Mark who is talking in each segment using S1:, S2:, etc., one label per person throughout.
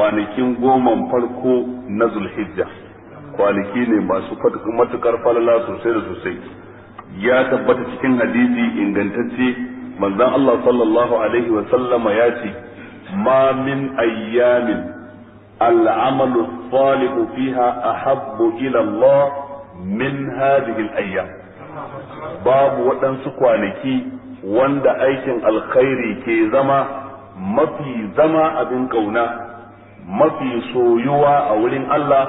S1: Kwanakin goman farko na Zulhijja kwanaki ne masu matukar falala sosai da sosai. Ya tabbata cikin hadisi ingantacce, manzon Allah sallallahu alaihi wa sallama ya ce: "Ma min ayyamin al'amalu salihu fiha ahabbu ila Allah min hadhihi al-ayyam." Babu waɗansu kwanaki wanda aikin alkhairi ke zama mafi zama abin kauna, mafi soyuwa a wurin Allah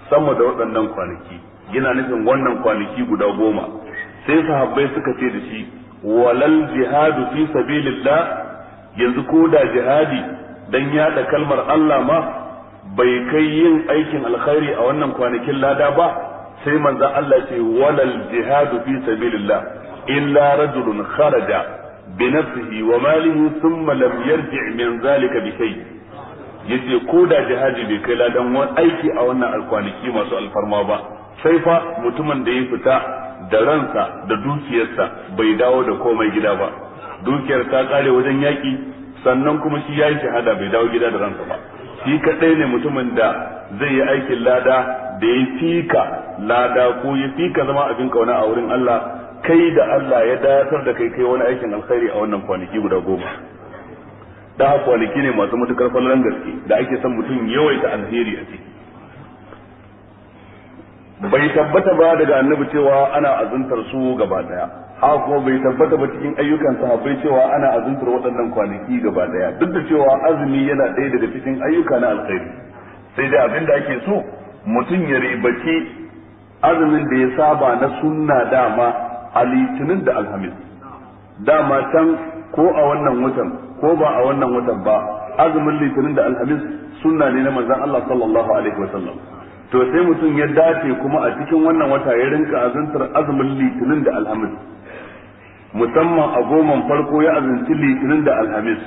S1: sama da waɗannan kwanaki. Yana nufin wannan kwanaki guda 10. Sai sahabbai suka ce da shi: "Walal jihadu fi sabilillah? Yanzu ko da jihadi dan yada kalmar Allah ma bai kai yin aikin alkhairi a wannan kwanakin lada ba?" Sai manzon Allah ce: "Walal jihadu fi sabilillah, illa rajulun kharaja bi nafsihi wa malihi thumma lam yarji' min zalika bi shay'. Yace ko da jihadi bai kai ladan wani aiki a wannan alkwanaki masu alfarma ba, sai fa mutumin da ya fita da ransa da dukiyarsa, bai dawo da komai gida ba. Dukiyar ta kare wajen yaki, sannan kuma shi yayi shahada, bai dawo gida da ransa ba. Shi kadai ne mutumin da zai yi aikin lada da ya fika lada ko ya fika zama abin kauna a wurin Allah, kai da Allah ya datar da kai kai wani aikin alkhairi a wannan kwanaki guda 10. Da kwanaki ne masu matukar falalan gaske da ake son mutum yawaita alheri a ciki. Bai tabbata ba daga Annabi cewa ana azuntar su gaba daya, haka kuma bai tabbata ba cikin ayyukan sahabbai cewa ana azuntar waɗannan kwanaki gaba daya, duk da cewa azumi yana ɗaya daga cikin ayyuka na alkhairi. Sai dai abin da ake so, mutum ya ribaci azumin da ya saba na sunna dama a Litinin da Alhamis. Dama can, ko a wannan watan ko ba a wannan watan ba, azumin Litinin da Alhamis sunna ne na manzon Allah sallallahu alaihi wasallam. To sai mutum ya dace kuma a cikin wannan wata ya rinka azuntar azumin Litinin da Alhamis, musamman a goman farko ya azunci Litinin da Alhamis.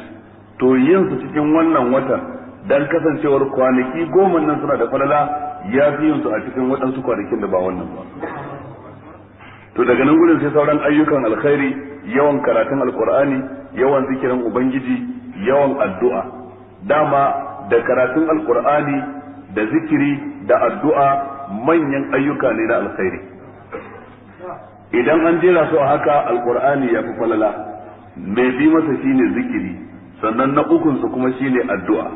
S1: To yin su cikin wannan watan, dan kasancewar kwanaki 10 nan suna da falala, ya fi yin su a cikin waɗansu kwanakin da ba wannan ba. To daga nan gudun sai sauran ayyukan alkhairi, yawan karatun Alkur'ani, yawan zikirin Ubangiji, yawan addu'a. Dama da karatun Alkur'ani da zikiri da addu'a manyan ayyuka ne na alkhairi. Idan an jera su a haka, Alkur'ani ya fi falala, mai bi masa shine zikiri, sannan na ukun su kuma shine addu'a.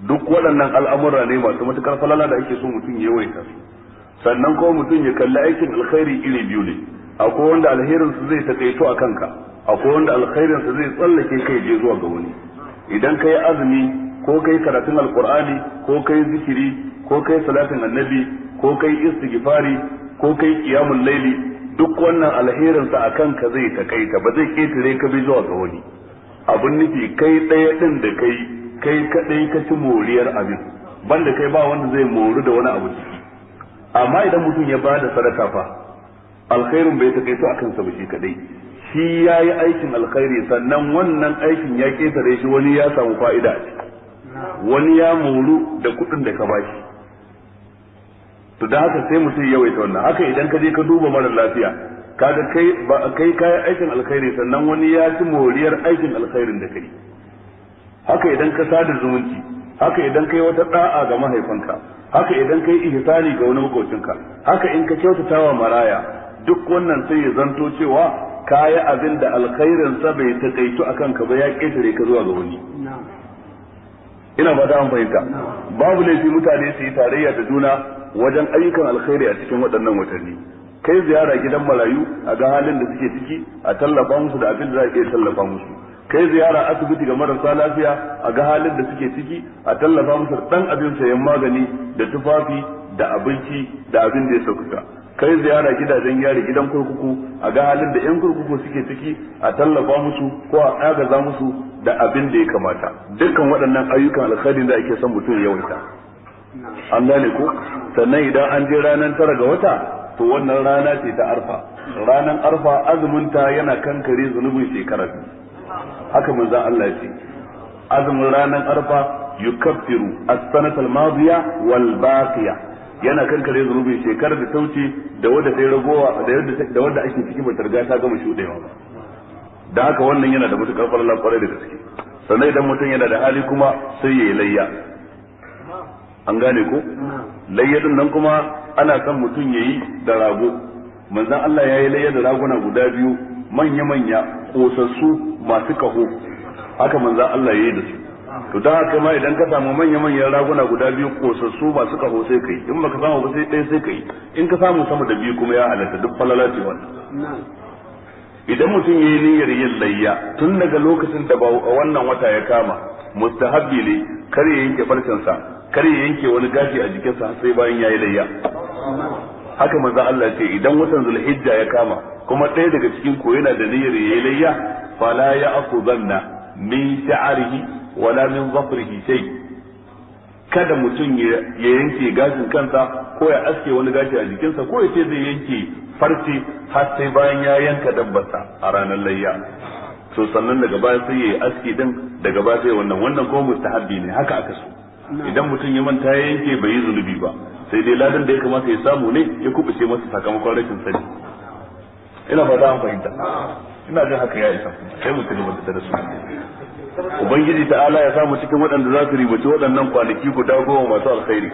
S1: Duk waɗannan al'amura ne masu matukar falala da ake so mutum ya yawaita su. Sannan kuma mutum ya kalli aikin alkhairi iri biyu ne: akwai wanda alherin su zai takaito a kanka, akwai wanda alkhairin su zai tsallake kai je zuwa ga wani. Idan kai azumi, ko kai karatun Alkur'ani, ko kai zikiri, ko kai salatin Annabi, ko kai istighfari, ko kai qiyamul laili, duk wannan alherin sa akan ka zai takaita, ba zai ketare ka bi zuwa ga wani. Abun nufi, kai ɗaya din da kai, kai kadai ka ci moriyar abin, banda kai ba wanda zai moru da wani abu ciki. Amma idan mutum ya bada sadaka fa, alkhairin bai takaito akan sa ba shi kadai. Shi yayi aikin alkhairi, sannan wannan aikin ya ketare shi, wani ya samu fa'ida a ciki, wani ya moru da kuɗin da ka bashi. To da haka sai mutum yawaita wannan. Haka idan ka je ka duba mara lafiya, kaga kai ba kai kayan aikin alkhairi, sannan wani ya ci moriyar aikin alkhairin da kai. Haka idan ka sada zumunci, haka idan kai wata da'a ga mahaifanka, haka idan kai ihsani ga wani makocinka, haka in ka kyautata wa maraya, duk wannan sai ya zanto cewa kayi abin da alkhairin sa bai takaitu akan ka ba, ya ketare ka zuwa ga wani. Ina ba da an fahimta. Babu laifi mutane su yi tarayya da juna wajen ayyukan alkhairi a cikin waɗannan watanni. Kai ziyara gidan marayu a ga halin da suke ciki, a tallafa musu da abin da za a iya tallafa musu. Kai ziyara asibiti ga marasa lafiya, a ga halin da suke ciki, a tallafa musu dan abin sayan magani da tufafi da abinci da abin da ya sauƙaƙa. Kai ziyara gidajen yari, gidan kurkuku, a ga halin da yan kurkuku suke ciki, a tallafa musu ko a agaza musu da abin da ya kamata. Dukkan waɗannan ayyukan alkhairi da ake son mutum ya yawaita, an gane ko? Sannan idan an je ranar 9 ga wata, to wannan rana ce ta Arfa. Ranar Arfa azuminta yana kankare zunubin shekara biyu. Haka manzon Allah ya ce: azumin ranar Arfa yukaffiru as-sanata al-madiya wal baqiya, yana kankare zunubin shekarar da ta wuce da wadda ta ragowa da wadda ake ciki ba ta riga ta gama shudewa ba. Da haka wannan yana da matukar falala kwarai da gaske. Sannan idan mutum yana da hali kuma sai ya yi layya. An gane ko? Layya din nan kuma ana son mutum yayi da rago. Manzon Allah yayi layya da raguna guda biyu manya-manya kosassu masu kaho, haka manzon Allah yayi da su. To dan haka ma idan ka samu manya-manyan raguna guda biyu kosassu masu kaho sai kai, in baka samu ba sai ɗaya sai kai, in ka samu sama da biyu kuma ya halatta, duk falala ce wannan. Idan mutum yayi niyyar yin layya tun daga lokacin da wannan wata ya kama, mustahabbi ne kar ya yanke farcensa, kar ya yanke wani gashi a jikinsa sai bayan yayi layya. Haka manzo Allah ce idan watan Zulhijja ya kama kuma ɗaya daga cikin ku yana da niyyar yayi layya, fala ya'khudhanna min sha'rihi wala min dhafrihi shay. Kada mutum ya yanke gashin kansa ko ya aske wani gashi a jikinsa ko ya ce zai yanke farce har sai bayan ya yanka dabbarsa a ranar layya. To sannan daga baya sai yayi aski din, daga baya sai wannan ko mustahabbi ne, haka aka so. Idan mutum ya manta ya yanke bai yi zunubi ba, sai dai ladan da ya kamata ya samu ne ya kubuce masa sakamakon rashin sani. Ina fata an fahimta. Ina jin haka ya isa, sai mu ci gaba da darasu. Ubangiji ta'ala ya samu cikin waɗanda za su ribaci waɗannan kwanaki guda 10 masu alkhairi.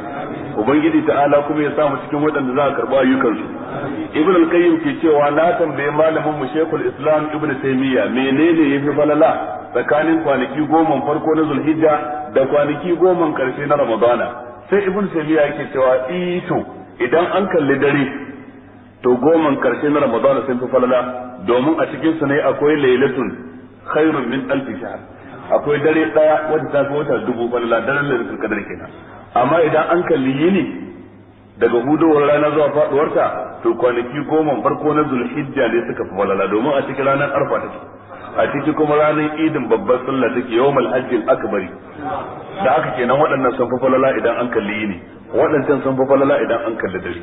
S1: Ubangiji ta'ala kuma ya samu cikin waɗanda za a karɓi ayyukansu. Ibn al-Qayyim ke cewa na tambaye malamin mu Sheikhul Islam Ibn Taymiyyah menene yafi falala tsakanin kwanaki 10 farko na Zulhijja da kwanaki 10 karshe na Ramadana. Sai Ibn Taymiyyah yake cewa ito idan an kalli dare to 10 karshe na Ramadana sun fi falala, domin a cikin su ne akwai lailatun khairun min alf shahr, akwai dare daya wanda ta fi wata 1000 falala, daren lailatul qadr kenan. Amma idan an kalli yini daga hudowar rana zuwa faduwarta to kwanaki 10 farko na Zulhijja ne suka fi falala, domin a cikin ranar Arfa take, a ciki kuma ranar Idin babbar sallah take, yawmul hajjil akbari. Da haka kenan waɗannan sun fi falala idan an kalli yini, waɗancan sun fi falala idan an kalli dare.